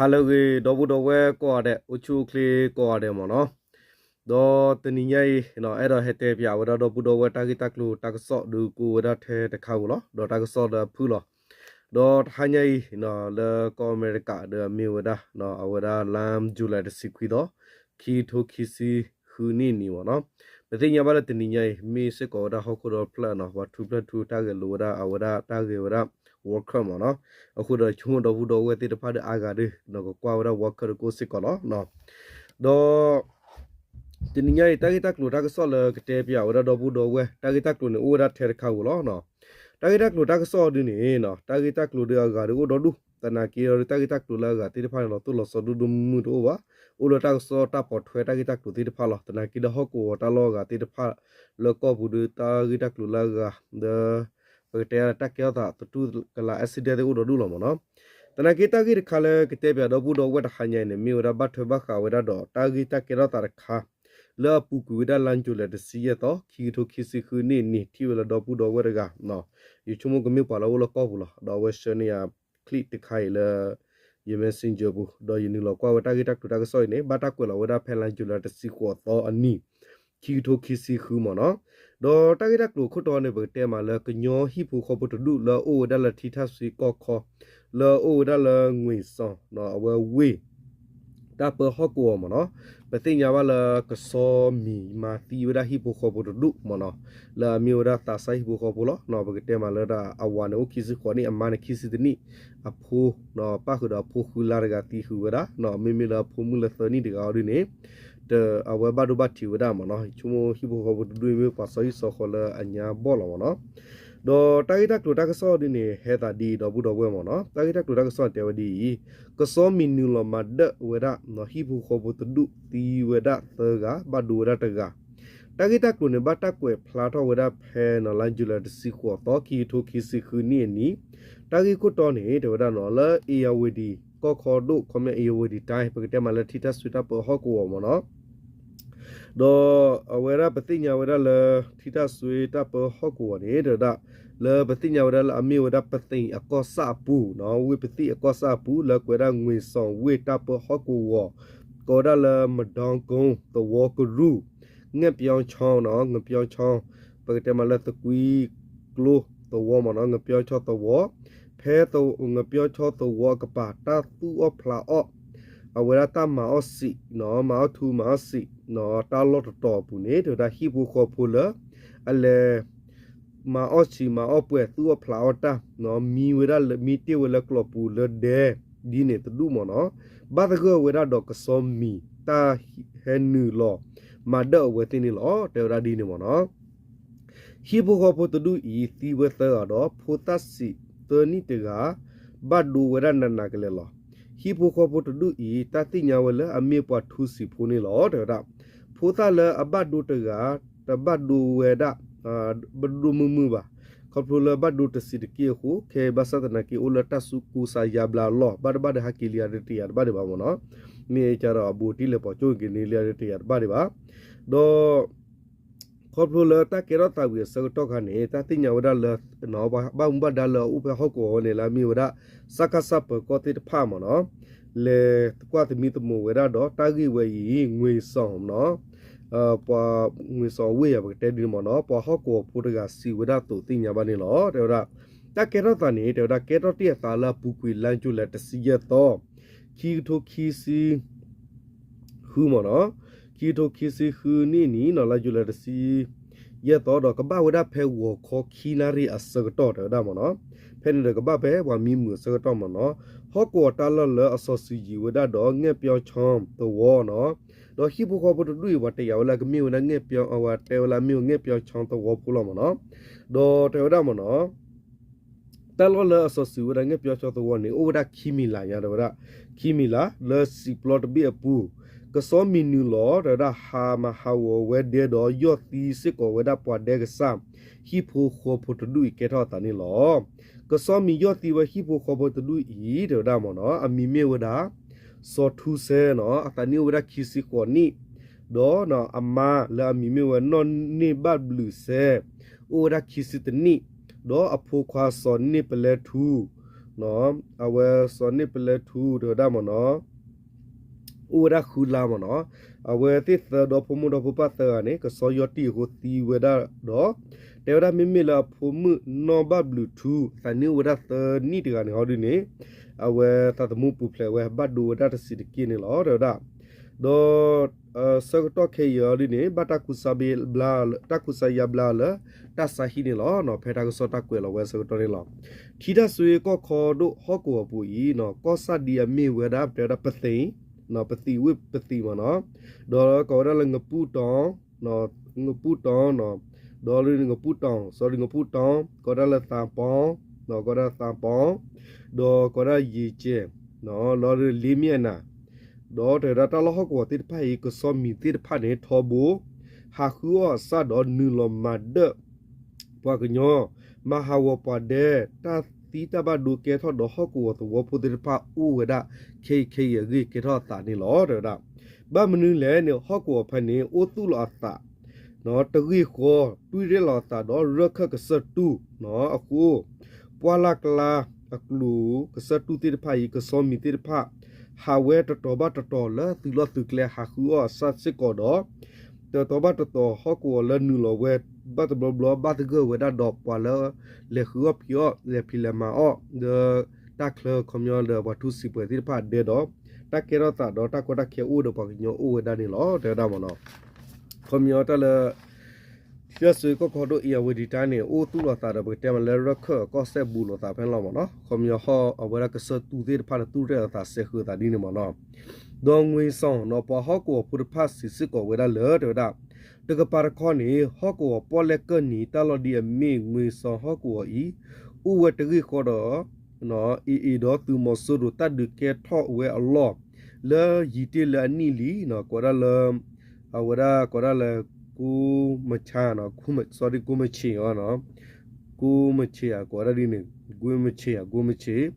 ဟါလၢအဂ့ၤ ဒီပုၢ်ဒီဝဲၢ်ကိးဂၤဒဲး အိၣ်ဆူၣ်အိၣ်ချ့ကိးဂၤဒဲးမ့ၢ်နီၤ. ဒီးတနံၤညါအံၤ အဲၣ်ဒိးဟဲတဲပၠးဝဲဒၣ်ဒီပုၢ်ဒီဝဲၢ် တၢ်ဂ့ၢ်တၢ်ကျိၤတၢ်ကစီၣ် ဒုးကအိၣ်ဝဲဒၣ်ထဲတခါဧိၤလီၤ. ဒီးတၢ်ကစီၣ်လၢအဖုၣ်လီၤ. ဒီးတဟါညါအံၤ လၢကီၢ်အမဲရကၤဒီးအမ့ၢ်ဝဲဒၣ် အဝဲဒၣ်လါယူၤလံ တဆံခွံသီ ခံကထိခံဆံဃုနံၣ်အနံၤမ့ၢ်နီၤ. ပသ့ၣ်ညါဘၣ်လၢတနံၤညါအံၤ မ့ၢ်စ့ၢ်ကီးဝဲဒၣ်ဟီၣ်ခိၣ်ဒီဖျၢၣ်နီၤ ပှၤထူဖျၢၣ်ထူတၢ်ဂဲၤလိာ်ဝဲဒၣ် အဝဲဒၣ်တၢ်ဂဲၤဝဲဒၣ် World Cup မ့ၢ်နီၤ. အဃိဒီးဆိကမိၣ် ဒီပုၢ်ဒီဝဲၢ်သ့ၣ်တဖၣ်ဒီးအါဂၤဒီး ကကွၢ်ဝဲဒၣ် World Cup တကိၢ်စ့ၢ်ကီးလီၤ. ဒီး တနံၤညါအံၤ တၢ်ဂ့ၢ်တၢ်ကျိၤတၢ်ကစီၣ်လၢကတဲပၠးဝဲဒၣ်ဒီပုၢ်ဒီဝဲၢ် တၢ်ဂ့ၢ်တၢ်ကျိၤန့ၣ် အိၣ်ဝဲဒၣ်ထဲတခါဧိၤလီၤ. တၢ်ဂ့ၢ်တၢ်ကျိၤတၢ်ကစီၣ်ဒုန့ၣ် တၢ်ဂ့ၢ်တၢ်ကျိၤဒီးအဂၤဒီးအိၣ်ဒီဒူၣ် သနာ်က့ဒီး တၢ်ဂ့ၢ်တၢ်ကျိၤလၢအဂၤသ့ၣ်တဖၣ်န့ၣ်လီၤ သိၣ်လီၤစီဒိၣ်ဒိၣ်မုၢ်မုၢ်တအိၣ်ဘၣ်. အိၣ်လၢတၢ်ကစီၣ်တၢ်ပိာ်ထွဲတၢ်ဂ့ၢ်တၢ်ကျိၤသ့ၣ်တဖၣ်လီၤ. သနာ်က့ဒီးဟီၣ်ကဝီၤတၢ်လီၢ်အဂၤသ့ၣ်တဖၣ် လၢကီၢ်ပူၤဒီးတၢ်ဂ့ၢ်တၢ်ကျိၤလၢအဂၤ ဒီး ပကတဲတၢ်ကဲထီၣ်သးသတူၢ်ကလာ် accident သ့ၣ်အိၣ်ဒီဒူၣ်လီၤမ့ၢ်နီၤ. သနာ်က့တၢ်ဂ့ၢ်တခါလၢကတဲပၠးဒီပုၢ်ဒီဝဲၢ်တဟါညါအံၤန့ၣ် မ့ၢ်ဝဲဒၣ်ဘၣ်ထွဲဘၣ်ဃးဝဲဒၣ်ဒီး တၢ်ဂ့ၢ်တၢ်ကဲထီၣ်သးတခါ လၢအပူၤကွံာ်ဝဲဒၣ်လါယူၤလံ တဆံယဲၢ်သီ ခံကထိခံဆံဃုနံၣ်အနံၤ ထံၣ်ဝဲလၢဒီပုၢ်ဒီဝဲၢ်တဂၤ ယဆိကမိၣ်ကမ့ၢ်ပှၤလၢအအိၣ်လၢကီၢ်ပူၤလီၤ. ဒီးအဝဲဆှၢန့ၢ်ယၤ clip တခါအံၤလၢ ယ messenger ပူၤ ဒီးယနုာ်လီၤကွၢ်ဝဲတၢ်ဂ့ၢ်တၢ်ကျိၤတၢ်ကစီၣ်အံၤန့ၣ် ဘၣ်တၢ်ကွဲးလီၤဝဲဒၣ်ဖဲလါယူၤလံ တဆံဃိးသီအနံၤ ခံကထိခံဆံဃုမ့ၢ်နီၤ. ဒီးတၢ်ဂ့ၢ်တၢ်ကျိၤခိၣ်တီန့ၣ် ပကတဲမးလၢကညီဟံၣ်ဖိဃီဖိတဒူၣ်လၢအအိၣ်ဝဲဒၣ်လၢထံထၣ်စွ့ကီၢ်ခီ လၢအအိၣ်ဝဲဒၣ်လၢ ငွေဆောင် အဝဲဝ့ၢ် တၢ်ပၢဟီၣ်ကဝီၤမ့ၢ်နီၤ. ပသ့ၣ်ညါဘၣ်လၢကဆီမံၤမၤသံဝဲဒၣ်ဟံၣ်ဖိဃီဖိတဒူၣ်မ့ၢ်နီၤ, လၢအမ့ၢ်ဝဲဒၣ်သးစၢ်ဟံၣ်ဖိဃီဖိလီၤ. ပကတဲမးလၢဒၣ်အဝၤန့ၣ်အိၣ်ခံဆံဃိးနံၣ် အမါန့ၣ်ခံဆံတနံၣ်, အဖိ ပၣ်ဃုာ်ဒီးအဖိဃုလါတဂၤသံဃုာ်ဝဲဒၣ်, မ့မ့ၢ်လၢအဖိမုၣ်လၢသၢနံၣ်တဂၤအီၤဒ်န့ၣ် အဝဲဘၣ်ဒိဘၣ်ထံးဝဲဒၣ်မ့ၢ်နီၤ, ဆိကမိၣ်ဟံၣ်ဖိဃီဖိတဒူၣ်အံၤမ့ၢ်ပှၤစီဟံၣ်စီဃီလၢအညါဘီၣ်လီၤမ့ၢ်နီၤ. ဒီးတၢ်ဂ့ၢ်တၢ်ကျိၤတၢ်ကစီၣ်ဒ်န့ၣ် ဟဲသးဒ်အံၤ ဒီပုၢ်ဒီဝဲၢ်မ့ၢ်နီၤ, တၢ်ဂ့ၢ်တၢ်ကျိၤတၢ်ကစီၣ်န့ၣ်တဲဝဲဒ်အံၤ, ကဆီမံၤနုာ်လီၤမၤဒၢၣ်ဝဲဒၣ် ဟံၣ်ဖိဃီဖိတဒူၣ်သံဝဲဒၣ်သၢဂၤ ဘၣ်ဒိဝဲဒၣ်တဂၤ. တၢ်ဂ့ၢ်တၢ်ကျိၤန့ၣ် ဘၣ်တၢ်ကွဲးဖျါထီၣ်ဝဲဒၣ်ဖဲ လါယူၤလံ တဆံဃိးသီ ခံကထိခံဆံဃုနံၣ်အနံၤ, တၢ်ဂ့ၢ်ခိၣ်တီန့ၣ် တဲဝဲဒၣ်နီၤ လၢ အ့ၣ်ယၣ်ဝတံၤ ကီၢ်ခီဒိၣ် ခီပညီ အ့ၣ်ယၣ်ဝတံၤ တိုင်း ပကတဲမးလၢထံထၣ်စွ့တၢ်ပၢဟီၣ်ကဝီၤမ့ၢ်နီၤ. ဒီးအဝဲဒၣ်ပသ့ၣ်ညါဝဲဒၣ်လၢ ထံထၣ်စွ့တၢ်ပၢဟီၣ်ကဝီၤန့ၣ် တဲဝဲဒၣ် လၢပသ့ၣ်ညါဝဲဒၣ်လၢအမ့ၢ်ဝဲဒၣ်ပသံၣ်အကီၢ်ဆၣ်အပူၤနီၤ, ဝ့ၢ်ပသံၣ်အကီၢ်ဆၣ်အပူၤ လၢကွဲးဒၣ် ငွေဆောင် ဝ့ၢ်တၢ်ပၢဟီၣ်ကဝီၤ ကိးဝဲဒၣ်လၢ မဒီကုန်း သဝီကရူၢ် ငှက်ပျောင်းချောင်းနီၤ, ငှက်ပျောင်းချောင်း ပကတဲမးလၢသကွံကျိသဝီမ့ၢ်နီၤ, ငှက်ပျောင်းချောင်းသဝီ, ဖဲ ငှက်ပျောင်းချောင်းသဝီအကပၤ တၢ်သူၣ်အီၣ်ဖျးအီၣ် အဝဲဒၣ်တၢ်မၤအီၣ်စံာ်နီၤ, မၤအီၣ်ထူမၤအီၣ်စံာ်နီၤ, တၢ်လီၢ်တတီၤအပူၤန့ၣ် တဲဝဲဒၣ်ဟံၣ်ဖိဃီဖိလၢ အလဲၤ မၤအီၣ်စံာ်မၤအီၣ်ပှဲၤ သူၣ်အီၣ်ဖျးအီၣ်တၢ်နီၤ, မံဝဲဒၣ်လၢ မံတ့ၢ်ဝဲလၢကျီၢ်ပူၤလၢဒဲ ဒ်န့ၣ်တဒူၣ်မ့ၢ်နီၤ, ဘၣ်သဂၢၢ်ဝဲဒၣ်ဒီးကဆီမံၤ တၢ်ဟဲနုာ်လီၤမၤဒၢၣ်အဝဲသ့ၣ်န့ၣ်လီၤ. တဲဝဲဒၣ်ဒ်န့ၣ်မ့ၢ်နီၤ. ဟံၣ်ဖိဃီဖိတဒူၣ်အံၤ သံဝဲသၢဂၤဒီး ဖိသၣ်စံးသၢနံၣ်တဂၤ ဘၣ်ဒိဝဲဒၣ်နးနးကလဲာ်လီၤ. ဟံၣ်ဖိဃီဖိတဒူၣ်အံၤ တၢ်သ့ၣ်ညါဝဲလၢအမ့ၢ်ပှၤထူစံာ်ဖိန့ၣ်လီၤ. တဲဝဲဒၣ် ဖိသၣ်လၢအဘၣ်ဒိတဂၤ တဘၣ်ဒိဝဲဒၣ် ဘၣ်ဒိမုာ်မုာ်ဘၣ်. ခီဖျိလၢဘၣ်ဒိတဆံးတက့ၢ်အဃိ ခဲအံၤဘၣ်ဆၣ်သနာ်က့ အိၣ်လၢတၢ်ကူစါယါဘျါအလီၢ် ဘၣ်တဘၣ်ဒီးဟဲက့ၤလံယၤဒီးတယၤတဘၣ်ဒံးဘၣ်မ့ၢ်နီၤ. မ့ၢ်ကဒီးအဘူးတံၢ်လဲၤပိာ်ကၠိက့ၤန့ၢ်လံယၤဒီးတယၤတဘၣ်ဒံးဘၣ်. ဒီး ခီဖျိလၢတၢ်ကဲထီၣ်သးဝံၤအဆၢကတီၢ်ခါန့ၣ် တၢ်သ့ၣ်ညါဝဲဒၣ်လၢ ဘၣ်မူဘၣ်ဒါလၢအအိၣ်ဖဲဟီၣ်ကဝီၤဝဲန့ၣ် လၢအမ့ၢ်ဝဲဒၣ် စကစ ပၢၤကီၢ်သ့ၣ်တဖၣ်မ့ၢ်နီၤ လဲၤကွၢ်သမံသမိးဝဲဒၣ်ဒီးတၢ်ဂ့ၢ်ဝဲအံၤ ငွေဆောင်နီၤ ပှၤ ငွေဆောင် ဝ့ၢ်ယၤ ပကတဲဒ်န့ၣ်မ့ၢ်နီၤ ပှၤဟီၣ်ကဝီၤဖိတဂၤစံးဝဲဒၣ်အသိးသ့ၣ်ညါဘၣ်န့ၣ်လီၤ. တဲဝဲဒၣ် တၢ်ကဲထီၣ်သးန့ၣ် တဲဝဲဒၣ်ကဲထီၣ်တ့ၢ်အသးလၢအပူၤကွံာ်လါယူၤလံ တဆံယဲၢ်သီ ခံကထိခံဆံ ဃုမ့ၢ်နီၤ ခံကထိခံဆံဃုနံၣ်အနံၤနီၤ လါယူၤလံ တဆံယဲၢ်သီဒီး ကဘၣ်ဝဲဒၣ်ဖဲဂီၤခီခံနၣ်ရံၣ်အဆၢကတီၢ် တဲဝဲဒၣ်မ့ၢ်နီၤ ဖဲန့ၣ်ဒီးကဘၣ်ဖဲပှၤမံမုာ်အဆၢကတီၢ်မ့ၢ်နီၤ ဟီၣ်ကဝီၤတၢ်လီၢ်လၢအစီၤစုၤယံၤဝဲဒၣ်ဒီး ငှက်ပျောင်းချောင်း သဝီနီၤ ဒီးဟံၣ်ဖိဃီဖိတဒူၣ်အံၤ ပှၤတယာ်ဝဲလၢကမ့ၢ်ဝဲဒၣ် ပှၤတဲဝဲလၢအမ့ၢ်ဝဲ ငှက်ပျောင်းချောင်း သဝီဖိလီၤမ့ၢ်နီၤ ဒီးတဲဝဲဒၣ်မ့ၢ်နီၤ တၢ်လီၢ်လၢအစီၤစုၤဝဲဒၣ် ငှက်ပျောင်းချောင်း သဝီန့ၣ် အိၣ်ဝဲဒၣ်ခံမံၤလးညါ တဲဝဲဒၣ် ခံမံၤလး လၢစံာ်ပျီတဘ့ၣ်အပူၤ ကဆီမံၤနုာ်လီၤ တဲဝဲဒၣ် ဟးမၤဟးဂီၤဝဲဒဲဒီး ယီၢ်သံစ့ၢ်ကီးဝဲဒၣ်ပှၤဒဲကစၢ် ဟံၣ်ဖိဃီဖိတဒူၣ်အံၤကဲထီၣ်အသးန့ၣ်လီၤ. ကဆီမံၤယီၢ်သံဝဲဟံၣ်ဖိဃီဖိတဒူၣ်အံၤ တဲဝဲဒၣ်မ့ၢ်နီၤ အမံၤမ့ၢ်ဝဲဒၣ် စီၤထူစဲနီၤ အသးနံၣ်အိၣ်ဝဲဒၣ်ခံဆံဃိးနံၣ် ဒီးအမါလၢအမံၤမ့ၢ်ဝဲနီၢ်န့ၢ်ဘၣ်ဘျုးစဲ အိၣ်ဝဲဒၣ်ခံဆံတနံၣ် ဒီးအဖိခွါစီၤန့ၢ်ပလဲထူ အဝဲစီၤန့ၣ်ပလဲထူတဲဝဲဒၣ်မ့ၢ်နီၤ အိၣ်ဝဲဒၣ်ဃုလါမ့ၢ်နီၤ, အဝဲသ့ၣ်သၢဒီးဖိမိၢ်ဒီးဖိပၢ်သၢဂၤန့ၣ် ကဆီယီၢ်တံၢ်အဃိသံဝဲဒၣ်ဒီး တဲဝဲဒၣ်မ့မ့ၢ်လၢအဖိမုၣ်နီၢ်ဘၣ်ဘျုးထူ သးနံၣ်အိၣ်ဝဲဒၣ်သၢနံၣ်တဂၤန့ၣ်ဟီဒုန့ၣ် အဝဲသးသမူပူၤဖျဲးဝဲဘၣ်ဒိဝဲဒၣ်တစဲးတက့ၢ်န့ၣ်လီၤ တဲဝဲဒၣ် ဒီး ဆၢကတီၢ်ခဲအံၤအီၤဒုန့ၣ် ဘၣ်တၢ်ကူစါဘျါ တၢ်ကူစါယါဘျါအီၤလၢ တၢ်ဆါဟံၣ်န့ၣ်လီၤ. ဖဲတၢ်ကစီၣ်တၢ်ကွဲးလီၤဝဲဆၢကတီၢ်န့ၣ်လီၤ. ထံတၢ်ဆွ့ကီၢ်ခီဒိၣ်ဟီၣ်ကဝီၤပူၤအံၤ ကီၢ်ဆၣ်ဒ်အမ့ၢ်ဝဲဒၣ် တဲဝဲဒၣ်ပသံး, ပသံးဝ့ၢ်ပသံးမ့ၢ်နီၤ, ဒီးကိးဝဲဒၣ်လၢငပူၣ်တီၤ ငပူၣ်တီၤ, ဒီးလၢငပူၣ်တီၤ စီၤဒုငပူၣ်တီၤ ကိးဒၣ်လၢသးပီ ကိးဒၣ်သးပီ ဒီးကိးဒၣ်ယံၤကဲး လီၤလၢလ့မ့ၢ်အနၤ ဒီးတဲဝဲဒၣ်တၢ်လီၢ်ဟီၣ်ကဝီၤသ့ၣ်တဖၣ်အံၤ ကဆီမံၤသ့ၣ်တဖၣ်န့ၣ် ထီဘိ ဟးဃုအီၣ်အဆၣ်ဒီးနုာ်လီၤမၤဒၢၣ် ပှၤကညီ မၤဟးဂီၤပှၤဒဲး တၢ်သံတၢ်ဘၣ်ဒိကဲထီၣ်ဒီးဟီၣ်ကဝီၤသဝီဖိသ့ၣ်တဖၣ်အိၣ်ဝဲဒၣ် ခဲအံၤခဲအံၤအဂ့ၢ်ကဲထီၣ်အသးန့ၣ်လီၤ တဲဝဲဒၣ်. ဘၣ်မနုၤလဲၣ်န့ၣ် ဟီၣ်ကဝီၤဖဲန့ၣ် အိၣ်သူၣ်လီၤအသး တဂ့ၢ်ဃီ တွံၢ်ရဲၣ်လီၤအသးဒီးရၢၢ်ခၢၣ်ကစၢၢ်တူၢ်အဃိ ပှၢ်လၢ်ကျါအကျိၤ ကစၢၢ်တူၢ်သ့ၣ်တဖၣ်အံၤ ကဆီမံၤသ့ၣ်တဖၣ် ဟးဝဲတတီၤဘၣ်တတီၤလၢသုးလီၢ်သုးကျဲ ဟးဃုအီၣ်အဆၣ်စ့ၢ်ကီးဒီး တတီၤဘၣ်တတီၤဟီၣ်ကဝီၤလၢနုာ်လီၤဝဲ ဘၣ်တဘျီဘျီ ဘၣ်သဂၢၢ်ဝဲဒၣ်ဒီးပှၤလၢ လဲၤဃုအီၣ်ဖံးအီၣ် လဲၤဖံးလဲၤမၤအီၣ် ဒီးတၢ်ချၢခီပညီဒီးပှၤထူစံးပှဲၤသ့ၣ်တဖၣ်ဒဲးဒီး တၢ်ကဲထီၣ်သးဒီးတၢ်ကီတၢ်ခဲအိၣ်ဒီးပှၤကညီအိၣ်ဝဲဒၣ်န့ၣ်လီၤ တဲဝဲဒၣ်မ့ၢ်နီၤ. ခီပညီတၢ်လၢ ထံတၢ်ဆွ့ကီၢ်ခီဒိၣ်အံၤအဝဲဒံးတၢ်န့ၣ် အိၣ်သူၣ်လီၤသးဒီးပကတဲမးလၢရၢၢ်ခၢၣ်ကီၢ်စဲၣ်ဘူးလိာ်သးဖဲန့ၣ်လီၤမ့ၢ်နီၤ. ခီပညီဟီၣ်အဝဲဒၣ်ကစၢၢ်တူၢ်သ့ၣ်တဖၣ်န့ၣ် သူၣ်ရဲၣ်လီၤသးစဲးဃုာ်သးဒ်န့ၣ်မ့ၢ်နီၤ. ဒီးငွ့ၤစီၤနီၤ ပှၤဟီၣ်ကဝီၤဖိတဖၣ်စံးစ့ၢ်ကီးဝဲဒၣ်လၢ တဲဝဲဒၣ် တကပၤတခီန့ၣ် ဟီၣ်ကဝီၤပီၣ်လဲၣ်ကၢၢ်နံၤတၢ်လီၢ်ဒ်အမ့ၢ်ငွ့ၤစီၤဟီၣ်ကဝီၤအံၤ အိၣ်ဝဲတဂ့ၢ်ဃီဒီး အ့ၣ်အ့ၣ်ဒီးသုးမီၤစိရိၤတၢ်ဒုးကဲထီၣ်ဝဲအလီၢ် လၢယံာ်တ့ၢ်လၢအနံၣ်လံနီၤ ကိးဒၣ်လၢ အဝဲဒၣ်ကိးဒၣ်လၢ ကိမဆါနီၤ စီၤဒံကိမဆ့ၣ်အီၤနီၤ ကိမဆ့ၣ်ဧါ ကိးဒၣ်ဒ်န့ၣ် ကိမဆ့ၣ်ဧါ ကိမဆ့ၣ်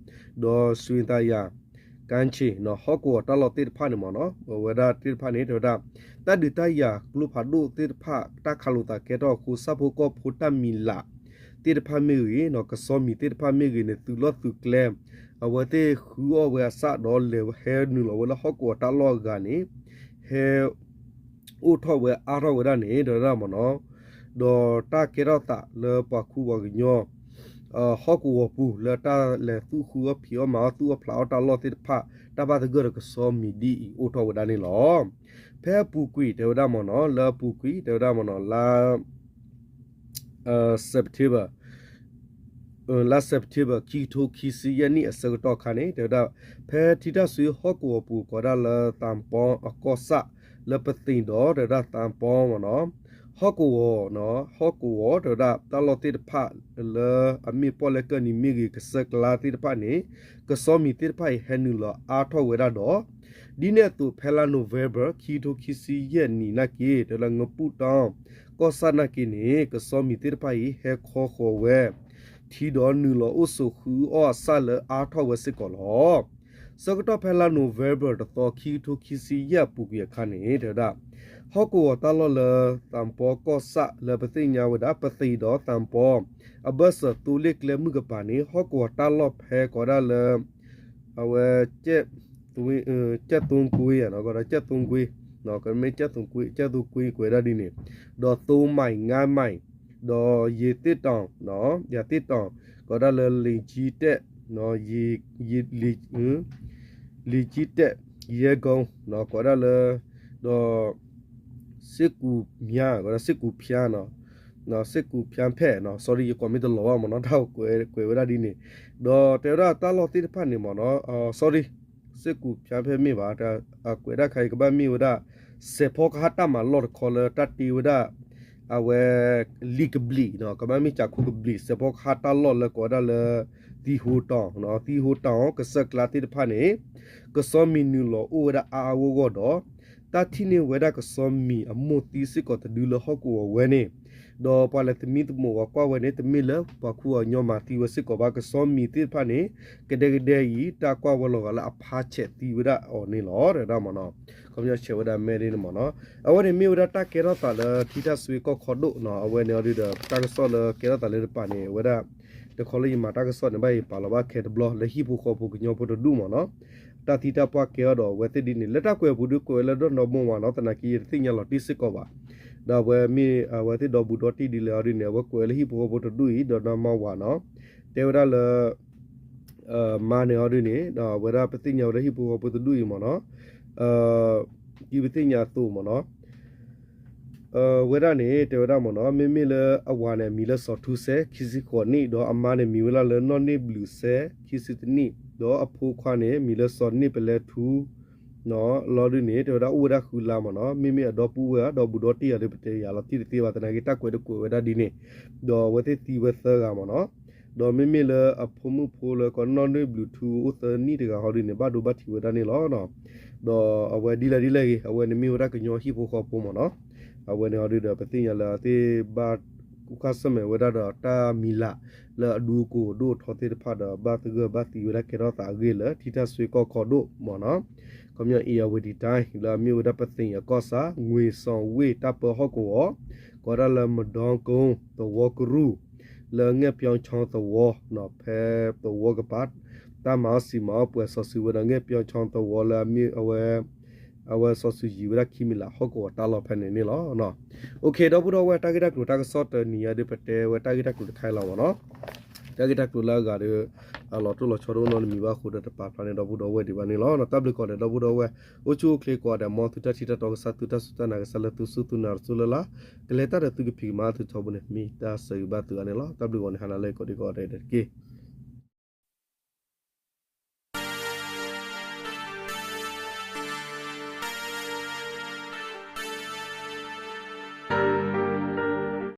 ဒီးစွ့ၤသးယၤ ကၣ်ဆ့ၣ်နီၤ ဟီၣ်ကဝီၤတၢ်လီၢ်သ့ၣ်တဖၣ်န့ၣ်မ့ၢ်နီၤ အဝဲဒၣ်သ့ၣ်တဖၣ်န့ၣ် တဲဝဲဒၣ် တၢ်ဒုးတၢ်ယၤကျိဖးဒိၣ်သ့ၣ်တဖၣ် တၢ်ခးလိာ်သးကဲထီၣ်အဃိ ဆၣ်ဖိကီၢ်ဖိတၢ်မံၤလၢ် သ့ၣ်တဖၣ်မ့ၢ်ဂ့ၤနီၤ ကဆီမံၤသ့ၣ်တဖၣ်မ့ၢ်ဂ့ၤန့ၣ် သုးလီၢ်သုးကျဲ အဝဲသ့ၣ်ဃုအီၣ်ဝဲအဆၣ်ဒီးလဲၤဟဲနုာ်လီၤဝဲလၢဟီၣ်ကဝီၤတၢ်လီၢ်အဂၤန့ၣ် ဟဲ အိၣ်ထီၣ်ဝဲအါထီၣ်ဝဲဒၣ်န့ၣ် တဲဝဲဒၣ်မ့ၢ်နီၤ ဒီးတၢ်ကဲထီၣ်သးလၢပှၤခူပှၤကညီ ဟီၣ်ကဝီၤပူၤလၢတၢ်လဲၤသူၣ်ဃုအီၣ်ဖံးအီၣ်မၤအီၣ်သူၣ်အီၣ်ဖျးအီၣ်တၢ်လီၢ်သ့ၣ်တဖၣ် တၢ်ဘၣ်သဂၢၢ်ဒီးကဆီမံၤဒ်အံၤအိၣ်ထီၣ်ဝဲဒၣ်န့ၣ်လီၤ. ဖဲအပူၤကွံာ်တဲဝဲဒၣ်မ့ၢ်နီၤ လၢအပူၤကွံာ်တဲဝဲဒၣ်မ့ၢ်နီၤ လါ September လါ September ခံကထိခံဆံယဲၢ်နံၣ်အဆၢကတီၢ်ခါန့ၣ် တဲဝဲဒၣ် ဖဲထံတၢ်ဆွ့ဟီၣ်ကဝီၤပူၤကိးဒၣ်လၢသးပီအကီၢ်ဆၣ်လၢပသ့ၣ်ဒီး တဲဝဲဒၣ်သးပီမ့ၢ်နီၤ ဟီၣ်ကဝီၤနီၤ ဟီၣ်ကဝီၤတဲဝဲဒၣ်တၢ်လီၢ်သ့ၣ်တဖၣ်လၢအမ့ၢ်ပီၣ်လဲၣ်ကၢၢ်နံၤမ့ၢ်ဂ့ၤ ကစၢၢ်ကျါသ့ၣ်တဖၣ်န့ၣ် ကဆီမံၤသ့ၣ်တဖၣ်အံၤဟဲနုာ်လီၤအါထီၣ်ဝဲဒၣ်ဒီး ဒ်န့ၣ်အသိးဖဲလါ November ခံကထိခံဆံယဲၢ်နံၣ်နာ်က့ တဲဝဲဒၣ်ငပူၣ်တီၤ ကီၢ်ဆၣ်နာ်က့န့ၣ် ကဆီမံၤသ့ၣ်တဖၣ်အံၤ ဟဲခီဃီၤဝဲ ထံဒီးနုာ်လီၤအိၣ်ဆိးဃုအီၣ်အဆၣ်လၢအါထီၣ်ဝဲစ့ၢ်ကီးလီၤ. ဆၢကတီၢ်ဖဲလါ November တသီ ခံကထိခံဆံယဲၢ်အပူၤကွံာ်အခါန့ၣ် တဲဝဲဒၣ် ဟီၣ်ကဝီၤတၢ်လီၢ်လၢသးပီကီၢ်ဆၣ်လၢပသ့ၣ်ညါဝဲဒၣ် ပသ့ၣ်ဒီးသးပီ အဘၢၣ်စၢၤသိလ့ၣ်ကျဲမုၢ်ကပၤန့ၣ် ဟီၣ်ကဝီၤတၢ်လီၢ်ဖဲကိးဒၣ်လၢ အဝဲ ကၠဲၣ်သိကွ့ ကၠဲၣ်သိကွ့ ကမ့ၢ်ကၠဲၣ်သိကွ့ ကၠဲၣ်သိကွ့ကွဲးဒၣ်ဒ်န့ၣ် ဒီးသိမၢ် ငါးမိုင် ဒီးယ့ၤသ့ၣ်တီၤ ယၤသ့ၣ်တီၤ ကိးဒၣ်လၢလ့ၤကၠံတဲၣ် လ့ၤကၠံတဲၣ် ယဲၢ်ကိ ကိးဒၣ်လၢ ဒီး စ့ၢ်ကူၣ်ဖၠါ ကိးဒၣ်စ့ၢ်ကူၣ်ဖၠါနီၤ စ့ၢ်ကူၣ်ဖၠါဖဲၣ်နီၤ sorry ယကိးမ့ၢ်တလီၤဘၣ်မ့ၢ်နီၤ တၢ်ကွဲးဝဲဒၣ်ဒ်န့ၣ် ဒီးတဲဝဲဒၣ်တၢ်လီၢ်သ့ၣ်တဖၣ်န့ၣ်မ့ၢ်နီၤ sorry စ့ၢ်ကူၣ်ဖၠါဖဲၣ်မ့ၢ်ဘၣ် အကွဲးဒၣ်ခါအံၤကဘၣ်မ့ၢ်ဝဲဒၣ် စဲးဖီကဟၣ်တၢ်မၤလီၢ်တခီလၢတၢ်တ့ဝဲဒၣ် အဝဲ လံာ်ကဘျံးနီၤ ကဘၣ်မ့ၢ်စးခိၣ်ကဘျံး စဲးဖီကဟၣ်တၢ်လီၢ်လၢကိးဝဲဒၣ်လၢ သံဟိတီၤ သံဟိတီၤ ကစၢၢ်ကျါသ့ၣ်တဖၣ်န့ၣ် ကဆီမံၤနုာ်လီၤအိၣ်ဝဲဒၣ်အါအါဂီၢ်ဂီၢ်ဒီး တၢ်ထံၣ်န့ၢ်ဝဲဒၣ်ကဆီမံၤအမိၢ်သံစ့ၢ်ကီးတဒုလၢဟီၣ်ကဝီၤဝဲန့ၣ် ဒီးပှၤလဲၤသမံသမိးဝဲကွၢ်ဝဲန့ၣ် တမ့ၢ်လၢပှၤခူပှၤကညီမၤသံဝဲစ့ၢ်ကီးဘၣ် ကဆီမံၤသ့ၣ်တဖၣ်န့ၣ် ကဒဲကဒဲအံၤ တၢ်ကွၢ်ဝဲလီၤဂာ်လၢအဖါဆဲးသံဝဲဒၣ်အီၤန့ၣ်လီၤ တဲဝဲဒၣ်မ့ၢ်နီၤ ခီပညီဆဲးဝဲဒၣ်မဲဒ်န့ၣ်မ့ၢ်နီၤ အဝဲန့ၣ်မ့ၢ်ဝဲဒၣ်တၢ်ကဲထီၣ်သးလၢထံတၢ်ဆွ့ကီၢ်ခီဒိၣ်နီၤ အဝဲန့ၣ်အီၤဒုဒီး တၢ်ကစီၣ်လၢကဲထီၣ်သးလၢတပၤန့ၣ် အဝဲဒၣ် တခီလၢယမၤတၢ်ကစီၣ်န့ၣ် ဘၣ်ယပာ်လီၤဘၣ်ခဲတဘျီ လၢဟံၣ်ဖိဃီဖိကညီဖိတဒူၣ်မ့ၢ်နီၤ, တၢ်သံတၢ်ပှၢ်ကဲအီၤဒီးအဝဲသ့ၣ်ဒ်န့ၣ် လၢတၢ်ကွဲးအပူၤဒုးကွဲးဝဲလၢဒီနီၢ်မိၢ်မ့ၢ်နီၤ, သနာ်က့ယတသ့ၣ်ညါလီၤတံၢ်စ့ၢ်ကီးဘၣ်. ဒီးအဝဲမ့ၢ်အဝဲသ့ၣ်ဒီဘူးဒီတံၢ်ဒ်လဲၣ်အီၤဒ်န့ၣ် အဝဲကွဲးဝဲလၢဟံၣ်ဖိဃီဖိတဒူၣ်အံၤ ဒီးနီၢ်မါဝၤနီၤ, တဲဝဲဒၣ်လၢ မါန့ၣ်အီၤဒ်န့ၣ် ဒီးအဝဲဒၣ်ပသ့ၣ်ညါဝဲလၢဟံၣ်ဖိဃီဖိတဒူၣ်အံၤမ့ၢ်နီၤ, ဒ်ပသ့ၣ်ညါအသိးမ့ၢ်နီၤ ဝဲဒၣ်န့ၣ် တဲဝဲဒၣ်မ့ၢ်နီၤ, မ့မ့ၢ်လၢအဝၤန့ၣ် အမံၤလၢစီၤထူစဲ ခံဆံဃိးနံၣ်, ဒီးအမါန့ၣ် မံၤဝဲဒၣ်လၢနီၢ်န့ၢ်ဘျုးစဲ ခံဆံတနံၣ်, ဒီးအဖိခွါန့ၣ် မံၤလၢစီၤန့ၢ်ပလဲထူ လီၤဒုးန့ၣ် တဲဝဲဒၣ်အိၣ်ဝဲဒၣ်ဃုလါမ့ၢ်နီၤ, မ့မ့ၢ်အဒီပုၢ်ဝဲၢ်ဧါ ဒီဘူးဒီတံၢ်ဧါဒီး ပတဲယၤလီၤတံၢ်တသ့ဘၣ် သနာ်က့တၢ်ကွဲးတကွဲးဝဲဒၣ်ဒ်န့ၣ်, ဒီးအဝဲသ့ၣ်သံဝဲသၢဂၤမ့ၢ်နီၤ, ဒီးမ့မ့ၢ်လၢအဖိမုၣ်ဖိလၢကီးနီၢ်န့ၢ်ဘျုးထူအိၣ်သၢနံၣ်တဂၤဟီဒုးန့ၣ် ဘၣ်ဒိဘၣ်ထံးဝဲဒၣ်န့ၣ်လီၤ. ဒီးအဝဲဒ်လဲၣ်ဒ်လဲၣ်ဂ့ၤ အဝဲန့ၣ်မ့ၢ်ဝဲဒၣ်ကညီဟံၣ်ဖိဃီဖိမ့ၢ်နီၤ, အဝဲန့ၣ်ဟီဒုးဒီး ပသ့ၣ်ညါလၢအသ့ၣ်ဘၣ် ကူၣ်ခၣ်ဆၢၣ်မဲာ်ဝဲဒၣ်ဒီးတၢ်မံၤလၢ်လၢအဒူအကိၢ်ဒိၣ်ထီသ့ၣ်တဖၣ်ဒီး ဘၣ်သဂၢၢ်ဘၣ်သံဝဲဒၣ်ကဲထီၣ်သးအဂ့ၢ်လၢ ထံထၣ်စွ့ကီၢ်ခီဒိၣ်မ့ၢ်နီၤ, ခီပညီ အ့ၣ်ယၤဝတံၤတၢ် လၢအမ့ၢ်ဝဲဒၣ်ပသ့ၣ်ညါကီၢ်ဆၣ် ငွ့ၣ်စီၤဝ့ၢ်တၢ်ပၢဟီၣ်ကဝီၤ ကိးဒၣ်လၢမဒီကီသဝီကရူၢ် လၢငဲၣ်ပၠီခၠီသဝီ ဖဲသဝီကပၤ တၢ်မၤအီၣ်စံးမၤအီၣ်ပှဲၤစီၤစုၤဝဲဒီး ငဲၣ်ပၠီခၠီသဝီလၢအမ့ၢ်အဝဲ အဝဲစီၤစုၤယံၤဝဲဒၣ်ခံမံၤလၢဟီၣ်ကဝီၤတၢ်လီၢ်ဖဲန့ၣ်န့ၣ်လီၤ. အိၣ်ခ့ ဒီပုၢ်ဒီဝဲၢ် တၢ်ဂ့ၢ်တၢ်ကျိၤတၢ်ကစီၣ်တနံၤညါဒုး ပတဲဝဲတၢ်ဂ့ၢ်တၢ်ကျိၤတခါအံၤလီၤမ့ၢ်နီၤ, တၢ်ဂ့ၢ်တၢ်ကျိၤလၢအဂၤဒီး အလီၤတိၢ်လီၤဆီတအိၣ်နီတမံၤဘၣ်အဃိဒီး တပာ်ဖျါန့ၢ်ဒီပုၢ်ဒီဝဲၢ်ဒံးဘၣ်န့ၣ်လီၤ. တၢ်ဘျုးကိးဂၤဒဲး ဒီပုၢ်ဒီဝဲၢ် အိၣ်ဆူၣ်အိၣ်ချ့ကိးဂၤဒဲး မ်သုတၢ်ထံၣ်တၢ်တီကစၢ် သုတၢ်စူၢ်တၢ်နာ်ကစၢ်လၢ သုစူၢ်သုနာ်တစူၢ်လၢ်လၢ် ကလဲၤတၢ်ဒီးသုကဖံးကမၤသုထီဘိန့ၣ် မ့ၢ်တၢ်ဆၢဂ့ၤဘၣ်သုဂၤန့ၣ်လီၤ. တၢ်ဘျုးဂီၤန့ၣ် ဟါနၤလၢကိးဒံကိးဂၤဒဲးတက့ၢ်.